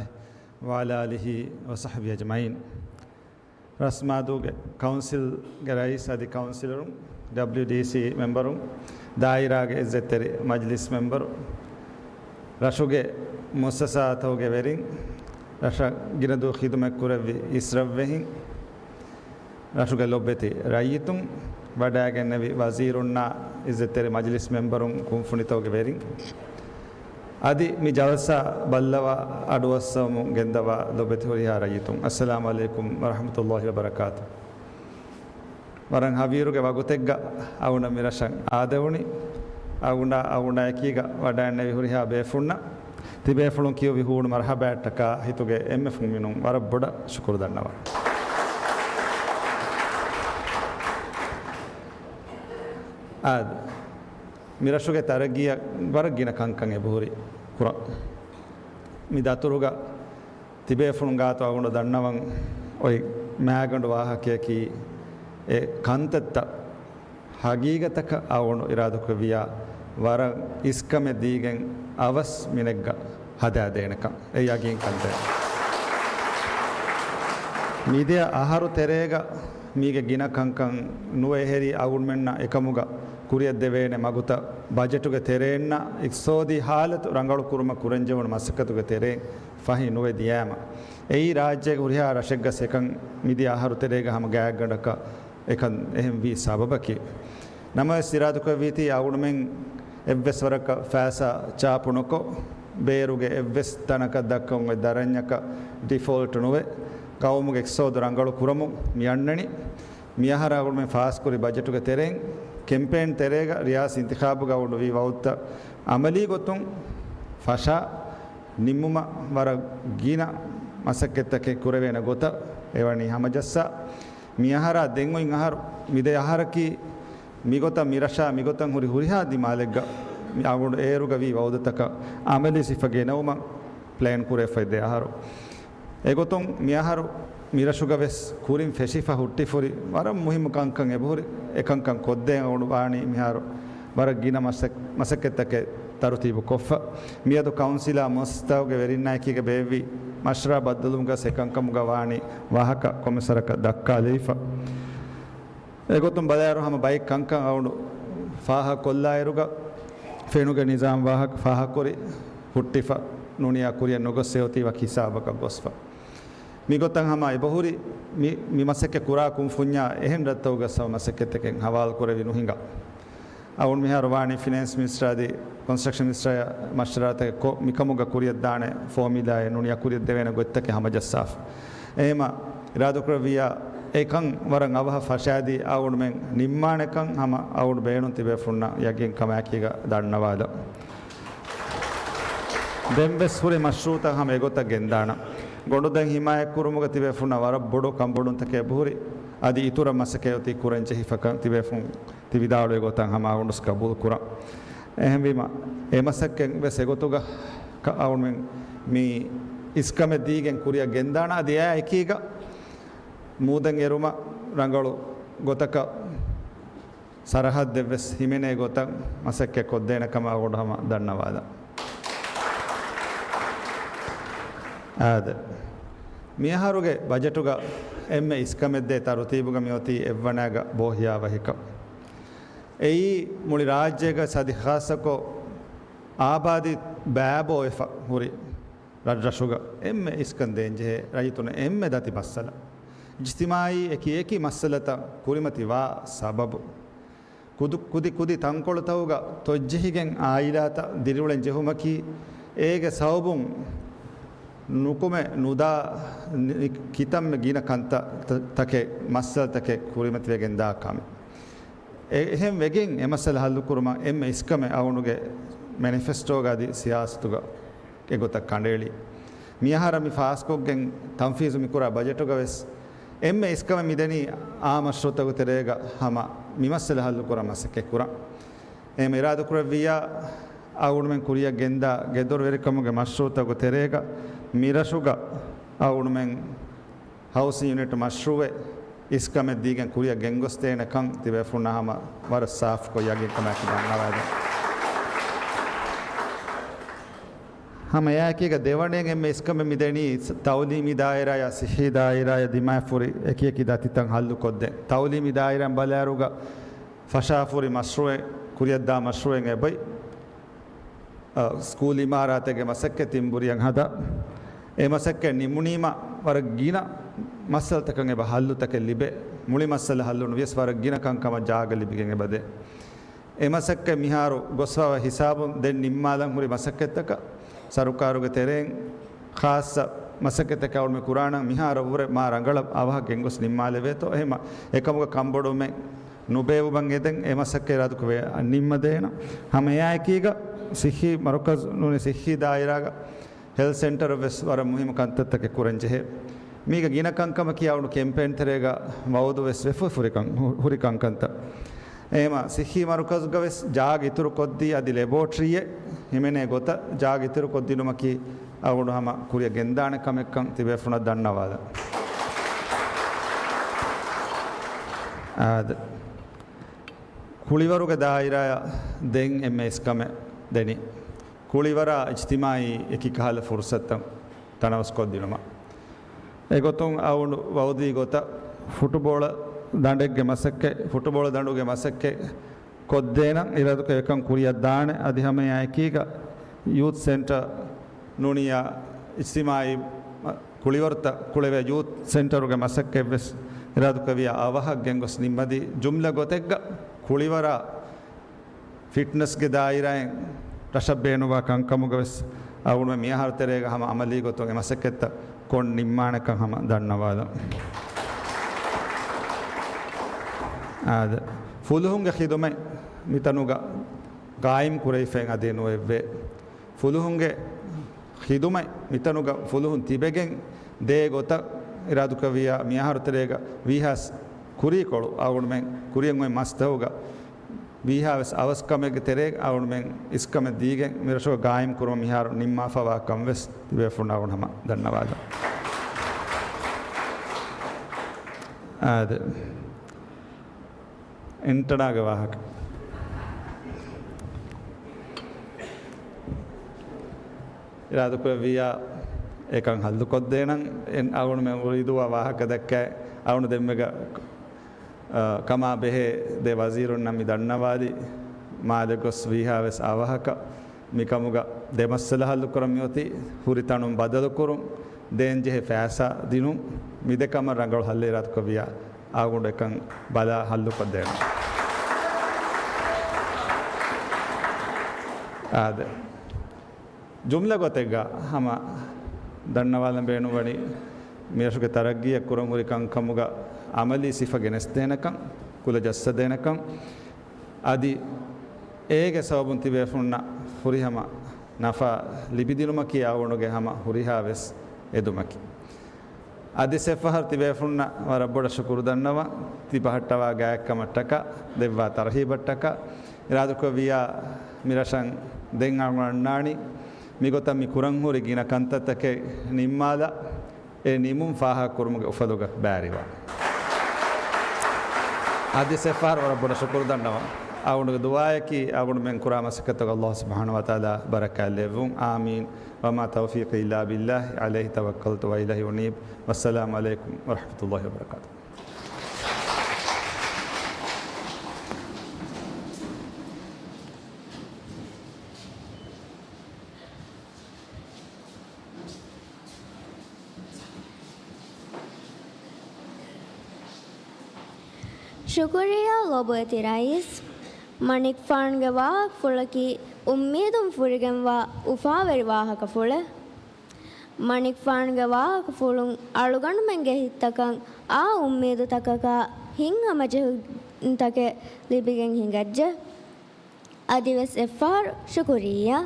وعلى آله وصحبه أجمعين. ރަސްމާދޫގެ ކައުންސިލްގެ ރައީސް އަދި ކައުންސިލަރުން، ޑަބްލިޔުޑީސީ މެމްބަރުން، ދާއިރާގެ އިއްޒަތްތެރި މަޖިލިސް މެމްބަރު، ރަށުގެ މުއައްސަސާތަކުގެ ވެރިން، ރަށަށް ގިނަދުވަހު ޚިދުމަތް ކުރެއްވި އިސްރަށްވެހިން، ރަށުގެ ލޮބުވެތި ރައްޔިތުން، ވަޑައިގެންނެވި ވަޒީރުންނާ އިއްޒަތްތެރި މަޖިލިސް މެމްބަރުން، ކުންފުނިތަކުގެ ވެރިން، އަދި މި ޖަލްސާ ބައްލަވާ އަޑުއައްސަވަމުން ގެންދަވާ ލޮބުވެތި ހުރިހާ ރައްޔިތުން، އައްސަލާމު ޢަލައިކުމް ވަރަޙްމަތުﷲި ވަބަރަކާތު. ވަރަށް ހަވީރުގެ ވަގުތެއްގަ އަޅުގަނޑަށް މި ރަށަށް އާދެވުނީ، އަޅުގަނޑާ އަޅުގަނޑާ އެކީގަ ވަޑައިންނެވި ހުރިހާ ބޭފުޅުންނަށް ތިބޭފުޅުން ކިޔުއްވި ހޫނު މަރުޙަބާއަށްޓަކާ ހިތުގެ އެންމެ ފުންމިނުން ވަރަށް ބޮޑަށް ޝުކުރު ދަންނަވަން. އާދެ، މި ރަށުގެ ތަރައްގީއަށް ވަރަށް ގިނަ ކަންކަން އެބަހުރި ކުރަން. މި ދަތުރުގަ ތިބޭފުޅުން ގާތު އަޅުގަނޑު ދަންނަވަން އޮތް މާގަނޑު ވާހަކަޔަކީ، އެ ކަންތައްތައް ހަގީގަތަކަށް އަޅުގަނޑު އިރާދަކުރެއްވިއްޔާ، ވަރަށް އިސްކަމެއް ދީގެން އަވަސް މިނެއްގަ ހަދާދޭނެކަން. އެ ޔަގީން ކަންތައް. މިދިޔަ އަހަރު ތެރޭގަ މީގެ ގިނަ ކަންކަން ނުވެ އެހެރީ އަޅުގަނޑުމެންނަށް އެކަމުގަ ކުރިއަށްދެވޭނެ މަގުތައް ބަޖެޓުގެ ތެރެއިންނަށް އިޤްތިޞާދީ ޙާލަތު ރަނގަޅު ކުރުމަށް ކުރަންޖެހުނު މަސައްކަތުގެ ތެރެއިން ފަހި ނުވެ ދިޔައިމަ، އެއީ ރާއްޖޭގެ ހުރިހާ ރަށެއްގަ އެކަން މިދިޔަ އަހަރު ތެރޭގަ ހަމަ ގާތްގަނޑަކަށް އެކަން އެހެން ވީ ސަބަބަކީ. ނަމަވެސް އިރާދަކުރެއްވީތީ އަޅުގަނޑުމެން އެއްވެސް ވަރަކަށް ފައިސާ ޗާޕު ނުކޮށް، ބޭރުގެ އެއްވެސް ތަނަކަށް ދައްކަމުން އޮތް ދަރަންޏަކަށް ޑިފޯލްޓް ނުވެ، ގައުމުގެ އިޤްތިޞާދު ރަނގަޅު ކުރަމުން މި އަންނަނީ. މި އަހަރަށް އަޅުގަނޑުމެން ފާސްކުރި ބަޖެޓުގެ ތެރެއިން، ކެމްޕޭން ތެރޭގަ ރިޔާސީ އިންތިޚާބުގަ އަޅުގަނޑު ވީ ވައުދުތައް އަމަލީ ގޮތުން ފަށާ ނިންމުމަށް ވަރަށް ގިނަ މަސައްކަތްތަކެއް ކުރެވޭނެ ގޮތަށް އެވަނީ ހަމަޖައްސާ. މި އަހަރާ ދެން އޮތް އަހަރު، މި ދެ އަހަރަކީ މިގޮތަށް މި ރަށާ މިގޮތަށް ހުރި ހުރިހާ ދިމާލެއްގަ މި އަޅުގަނޑު އޭރުގަ ވީ ވައުދުތަކަށް އަމަލީ ސިފަ ގެނައުމަށް ޕްލޭން ކުރެވިފައި ދެ އަހަރު. އެގޮތުން މިއަހަރު މިރަށުގަވެސް ކުރިން ފެށިފަ ހުއްޓިފަ ހުރި ވަރަށް މުހިއްމު ކަންކަން އެބަހުރި. އެކަންކަން ކޮށްދޭން އަޅުގަނޑު ވާނީ މިހާރު ވަރަށް ގިނަ މަސައް-، މަސައްކަތްތަކެއް ތަރުތީބު ކޮށްފަ. މިއަދު ކައުންސިލާ މުއައްސަސާތަކުގެ ވެރިންނާއެކީގަ ބޭއްވި މަޝްވަރާ ބައްދަލުވުމުގަ އެކަންކަމުގަ ވާނީ ވާހަކަ ކޮންމެސް ވަރަކަށް ދައްކާލެވިފަ. އެގޮތުން ބަލާއިރު ހަމަ ބައެއް ކަންކަން އަޅުގަނޑު ފާހަގަކޮށްލާއިރުގަ، ފެނުގެ ނިޒާމް ވާހަކަ ފާހަގަކުރި ހުއްޓިފަ ނޫނިއްޔާ ކުރިއަށް ނުގޮސް އެއޮތީ ވަކި ހިސާބަކަށް ގޮސްފަ. މިގޮތަށް ހަމަ އެބަހުރި މި، މި މަސައްކަތް ކުރާ ކުންފުންޏާ އެހެން ރަށްތަކުގަ ހަމަ މަސައްކަތްތަކެއް ހަވާލު ކުރެވި ނުހިނގާ. އަޅުގަނޑު މިހާރު ވާނީ ފިނޭންސް މިނިސްޓަރ އަދި ކޮންސްޓްރަކްޝަން މިނިސްޓަރ މަޝްވަރާތަކެއް ކޮށް، މިކަމުގަ ކުރިއަށްދާނެ ފޯމިއުލާއެއް ނޫނިއްޔާ ކުރިއަށްދެވޭނެ ގޮތްތަކެއް ހަމަޖައްސާފަ. އެހެމަ އިރާދަކުރެއްވިއްޔާ އެކަން ވަރަށް އަވަހަށް ފަށާދީ އަޅުގަނޑުމެން ނިންމާނެކަން ހަމަ އަޅުގަނޑު ބޭނުން ތިބޭފުޅުންނަށް ޔަގީންކަމާއެކީގަ ދަންނަވާލަން. ދެންވެސް ހުރި މަޝްރޫޢުތައް ހަމަ އެގޮތަށް ގެންދާނަން. ގޮނޑުދަން ހިމާޔަތްކުރުމުގަ ތިބޭފުންނަށް ވަރަށް ބޮޑު ކަންބޮޑުންތަކެއް އެބަހުރި. އަދި އިތުރަށް މަސައްކަތް އޮތީ ކުރަން ޖެހިފަކަން ތިބޭފުން ތި ވިދާޅުވި ގޮތަށް ހަމަ އަޅުގަނޑު ގަބޫލު ކުރަން. އެހެންވީމަ، އެ މަސައްކަތް ވެސް އެގޮތުގަ ކަ-، އަޅުމެން މި އިސްކަމެއް ދީގެން ކުރިއަށް ގެންދާނަން. އަދި އެއާ އެކީގަ މޫދަށް އެރުމަށް ރަނގަޅު ގޮތަކަށް ސަރަހައްދެއް ވެސް ހިމެނޭ ގޮތަށް މަސައްކަތް ކޮށްދޭނެ ކަމަށް އަޅުގަނޑު ހަމަ ދަންނަވާލަން. އާދެ، މިއަހަރުގެ ބަޖެޓުގަ އެންމެ އިސްކަމެއްދޭ ތަރުތީބުގަ މިއޮތީ އެއްވަނައިގަ ބޯހިޔާވަހިކަން. އެއީ މުޅި ރާއްޖޭގަ އަދި ޚާއްޞަކޮށް އާބާދީ ބައިބޯވެފަ ހުރި ރަށްރަށުގަ އެންމެ އިސްކަން ދޭންޖެހޭ ރައްޔިތުންނަށް އެންމެ ދަތި މައްސަލަ. އިޖްތިމާޢީ އެކި އެކި މައްސަލަތައް ކުރިމަތިވާ ސަބަބު. ކުދި، ކުދި، ކުދި ތަންކޮޅުތަކުގަ ތޮއްޖެހިގެން އާއިލާތައް ދިރިއުޅެން ޖެހުމަކީ، އޭގެ ސަބަބުން ނުކުމެ ނުދާ ނި-، ކިތަންމެ ގިނަ ކަންތައް، ތަ-، ތަކެއް، މައްސަލަތަކެއް ކުރިމަތިވެގެންދާ ކަމެއް. އެ-، އެހެން ވެގެން އެ މައްސަލަ ހައްލުކުރުމަށް އެންމެ އިސްކަމެއް އަޅުގަނޑުގެ މެނިފެސްޓޯގަ އަދި ސިޔާސަތުގަ އެގޮތަށް ކަނޑައެޅި. މިއަހަރަށް މި ފާސްކޮށްގެން ތަންފީޒު މިކުރާ ބަޖެޓުގަ ވެސް އެންމެ އިސްކަމެއް މިދެނީ އާ މަޝްރޫޢުތަކުގެ ތެރޭގަ ހަމަ މި މައްސަލަ ހައްލުކުރަން މަސައްކަތް ކުރަން. އެހެން އިރާދަކުރެއްވިއްޔާ، އަޅުގަނޑުމެން ކުރިއަށް ގެންދާ ގެދޮރުވެރިކަމުގެ މަޝްރޫޢުތަކުގެ ތެރޭގަ މިރަށުގަ އަޅުގަނޑުމެން ހައުސިން ޔުނިޓް މަޝްރޫޢެއް އިސްކަމެއް ދީގެން ކުރިއަށް ގެންގޮސްދޭނެ ކަން ތިބޭފުންނާ ހަމަ ވަރަށް ސާފުކޮށް ޔަގީންކަމާއެކީ ދަންނަވާދޭން. ހަމަ އެއާއެކީގަ ދެވަނައިން އެންމެ އިސްކަމެއް މިދެނީ ތައުލީމީ ދާއިރާޔާ ސިއްހީ ދާއިރާޔާ ދިމާވެފަ ހުރި އެކިއެކި ދަތިތައް ހައްލުކޮށްދޭން. ތައުލީމީ ދާއިރާއިން ބަލާއިރުގަ ފަށާފަ ހުރި މަޝްރޫޢެއް، ކުރިއަށްދާ މަޝްރޫޢެއް އެބައި، އަ، ސްކޫލް އިމާރާތެއްގެ މަސައްކަތް ތިންބުރިއަށް ހަދާ. އެ މަސައްކަތް ނިމުނީމަ ވަރަށް ގިނަ މައްސަލަތަކަށް އެބަ ހައްލުތަކެއް ލިބޭ. މުޅި މައްސަލަ ހައްލު ނުވިޔަސް ވަރަށް ގިނަ ކަންކަމަށް ޖާގަ ލިބިގެން އެބަދޭ. އެ މަސައްކަތް މިހާރު ގޮސްފަވާ ހިސާބުން ދެން ނިންމާލަން ހުރި މަސައްކަތްތަކަށް ސަރުކާރުގެ ތެރެއިން ޚާއްޞަ މަސައްކަތްތަކެއް އަޅުމެ ކުރާނަން. މިހާރަށްވުރެ މާ ރަނގަޅަށް އަވަހަށް ގެންގޮސް ނިންމާލެވޭތޯ. އެހެމަ އެކަމުގަ ކަންބޮޑުވުމެއް ނުބޭއްވުމަށް އެދެން އެ މަސައްކަތް އިރާދަކުރެ ނިންމަދޭނަން. ހަމަ އެއާއެކީގަ ސިއްހީ މަރުކަޒު ނޫނީ ސިއްހީ ދާއިރާގަ ހެލްތް ސެންޓަރަށް ވެސް ވަރަށް މުހިއްމު ކަންތައްތަކެއް ކުރަން ޖެހޭ. މީގަ ގިނަ ކަންކަމަކީ އަޅު ކެމްޕޭން ތެރޭގަ ވައުދު ވެސް ވެފަ ހުރި ކަން، ހު-، ހުރި ކަންކަންތައް. އެހެމަ ސިއްހީ މަރުކަޒުގަ ވެސް ޖާގަ އިތުރު ކޮށްދީ އަދި ލެބޯޓްރީއެއް ހިމެނޭ ގޮތަށް ޖާގަ އިތުރު ކޮށްދިނުމަކީ އަޅުގަނޑު ހަމަ ކުރިއަށް ގެންދާނެ ކަމެއްކަން ތިބޭފުނަށް ދަންނަވާލަން. އާދެ. ކުޅިވަރުގެ ދާއިރާއަށް ދެން އެންމެ އިސްކަމެއް ދެނީ. ކުޅިވަރާ އިޖްތިމާޢީ އެކި ކަހަލަ ފުރުސަތުތައް ތަނަވަސްކޮށްދިނުމަށް. އެގޮތުން އަޅުގަނޑު ވައުދީ ގޮތަށް ފުޓުބޯޅަ ދަނޑެއްގެ މަސައްކަތް، ފުޓުބޯޅަ ދަނޑުގެ މަސައްކަތް ކޮށްދޭނަން އިރާދަކޮށް އެކަން ކުރިއަށް ދާނެ. އަދި ހަމަ އެއާއެކީގަ ޔޫތް ސެންޓަރ ނޫނިޔާ އިޖްތިމާޢީ ކުޅިވަރުތައް ކުޅެވޭ ޔޫތް ސެންޓަރުގެ މަސައްކަތްވެސް އިރާދަކުރެއްވިޔާ އަވަހަށް ގެންގޮސް ނިންމަދީ، ޖުމްލަ ގޮތެއްގަ ކުޅިވަރާ ފިޓްނަސްގެ ދާއިރާއިން ރަށަށް ބޭނުންވާ ކަންކަމުގަވެސް އަޅުގަނޑުމެން މިއަހަރު ތެރޭގަ ހަމަ އަމަލީ ގޮތުން އެ މަސައްކަތްތައް ކޮށް ނިންމާނެކަން ހަމަ ދަންނަވާލަން. އާދެ. ފުލުހުންގެ ޚިދުމަތް މިތަނުގަ ގާއިމް ކުރެވިފައި އަދި ނުވެއްވޭ. ފުލުހުންގެ ޚިދުމަތް މިތަނުގަ ފުލުހުން ތިބެގެން ދޭ ގޮތަށް އިރާދަކުރެއްވިޔާ މިއަހަރު ތެރޭގަ ވީހާވެސް ކުރީކޮޅު އަޅުގަނޑުމެން ކުރިއަށް އޮތް މަސްތަކުގަ ވީހާވެސް އަވަސްކަމެއްގެ ތެރޭގަ އަޅުގަނޑުމެން އިސްކަމެއް ދީގެން މިރަށުގަ ގާއިމް ކުރުމަށް މިހާރު ނިންމާފަވާ ކަންވެސް ތިބޭފުން އަޅުގަނޑު ހަމަ ދަންނަވާލަން. އާދެ. އެންޓަނާގެ ވާހަކަ. އިރާދަކުރެއްވިއްޔާ އެކަން ހައްލުކޮށްދޭނަން އެން އަޅުގަނޑުމެން އުރީދޫއާ ވާހަކަ ދައްކައި އަޅުގަނޑު ދެންމެގަ، އަ، ކަމާ ބެހޭ ދެ ވަޒީރުންނަށް މި ދަންނަވާލި މާލެ ގޮސް ވީހާވެސް އަވަހަކަށް މިކަމުގަ ދެ މައްސަލަ ހައްލުކުރަން މިއޮތީ ހުރި ތަނުން ބަދަލުކުރުން، ދޭންޖެހޭ ފައިސާ ދިނުން، މި ދެ ކަމަށް ރަނގަޅު ހައްލެއް އިރާދަކުރެއްވިއްޔާ އަޅުގަނޑު އެކަން ބަލާ ހައްލުކޮށްދޭނަން. އާދެ. ޖުމްލަ ގޮތެއްގަ ހަމަ ދަންނަވާލަން ބޭނުންވަނީ، މިރަށުގެ ތަރައްގީއަށް ކުރަން ހުރި ކަންކަމުގަ އަމަލީ ސިފަ ގެނެސްދޭނެކަން، ކުލަ ޖައްސަދޭނެކަން، އަދި އޭގެ ސަބަބުން ތިބޭފުންނަށް ފުރިހަމަ ނަފާ ލިބިދިނުމަކީ އާވަނޑުގެ ހަމަ ހުރިހާ ވެސް އެދުމަކީ. އަދި އެއްފަހަރު ތިބޭފުންނަށް ވަރަށް ބޮޑަށް ޝުކުރު ދަންނަވަން، ތި ބަހައްޓަވާ ގާތްކަމަށްޓަކާ، ދެއްވާ ތަރުހީބަށްޓަކާ، އިރާދަކުރެއްވިއްޔާ މިރަށަށް ދެން އަޅުގަނޑު އަންނާނީ މިގޮތަށް މި ކުރަން ހުރި ގިނަ ކަންތައްތަކެއް ނިންމާލާ، އެ ނިމުން ފާހަގަކުރުމުގެ އުފަލުގަ ބައިވެރިވާނެ. އަދި އެއްފަހަރު ވަރަށް ބޮޑަށް ޝުކުރު ދަންނަވަން. އާވަނޑުގެ ދުޢާއަކީ އާވަނޑުމެން ކުރާ މަސައްކަތުގަ ﷲ ސުބްޙާނަހޫ ވަތަޢާލާ ބަރަކާތް ލެއްވުން. އާމީން. وما توفيقي إلا بالله عليه توكلت وإليه أنيب. والسلام عليكم ورحمة الله وبركاته. ޝުކުރިއްޔާ ލޮބުވެތި ރައީސް. މަނިކުފާނުގެ ވާހަކަފުޅަކީ އުއްމީދުން ފުރިގެންވާ އުފާވެރި ވާހަކަފުޅެއް. މަނިކުފާނުގެ ވާހަކަފުޅުން އަޅުގަނޑުމެންގެ ހިތްތަކަށް އާ އުއްމީދުތަކަކާ ހިތްހަމަޖެހުންތަކެއް ލިބިގެން ހިނގައްޖެ. އަދިވެސް އެއްފަހަރު ޝުކުރިއްޔާ.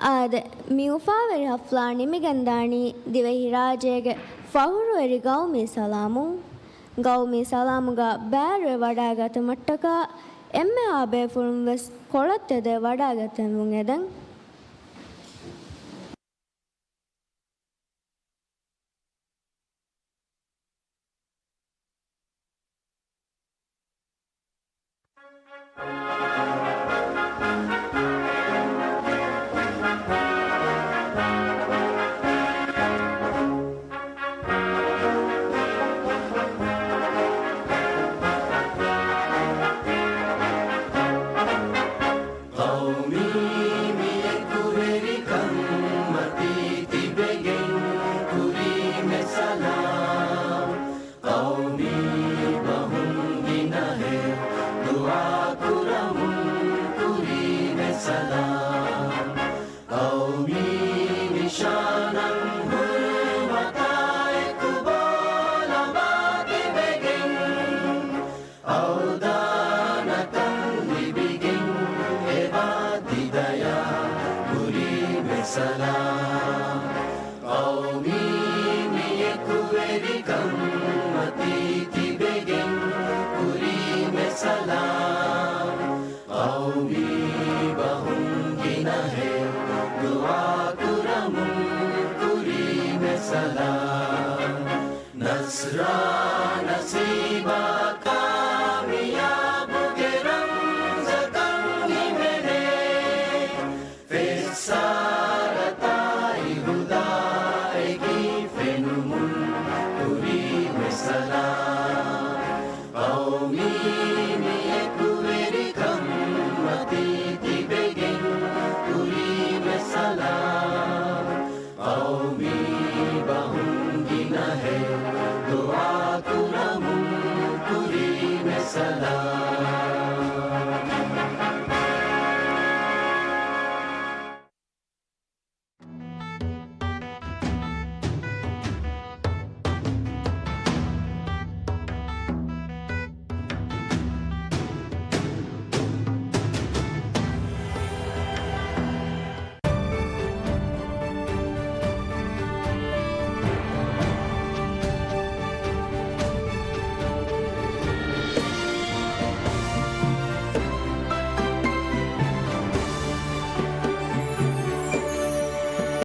އާދެ، މި އުފާވެރި ހަފްލާ ނިމިގެންދާނީ ދިވެހިރާއްޖޭގެ ފަހުރުވެރި ގައުމީ ސަލާމުން. ގައުމީ ސަލާމުގަ ބައިވެރިވެ ވަޑައިގަތުމަށްޓަކާ އެންމެހާ ބޭފުޅުން ވެސް ކޮޅަށް ތެދެވި ވަޑައިގަތެމުން އެދެން. ޤައުމީ މި އެކުވެރިކަން މަތީ ތިބެގެން ކުރީމެ ސަލާމް. ޤައުމީ ބަހުން ގިނަހެއް ދުޢާ ކުރަމުން ކުރީމެ ސަލާމް. ޤައުމީ ނިޝާނަށް ހުރުމަތާ އެކު ބޯލަމާ ތިބެގެން، އަވްދާނަކަން ލިބިގެން އެބާ ތިދަޔާ ކުރީމެ ސަލާމް. ޤައުމީ މި އެކުވެރިކަން މަތީ ތިބެގެން ކުރީމެ ސަލާމް. ޤައުމީ ބަހުން ގިނަހެއް ދުޢާ ކުރަމުން ކުރީމެ ސަލާމް. ނަޞްރާ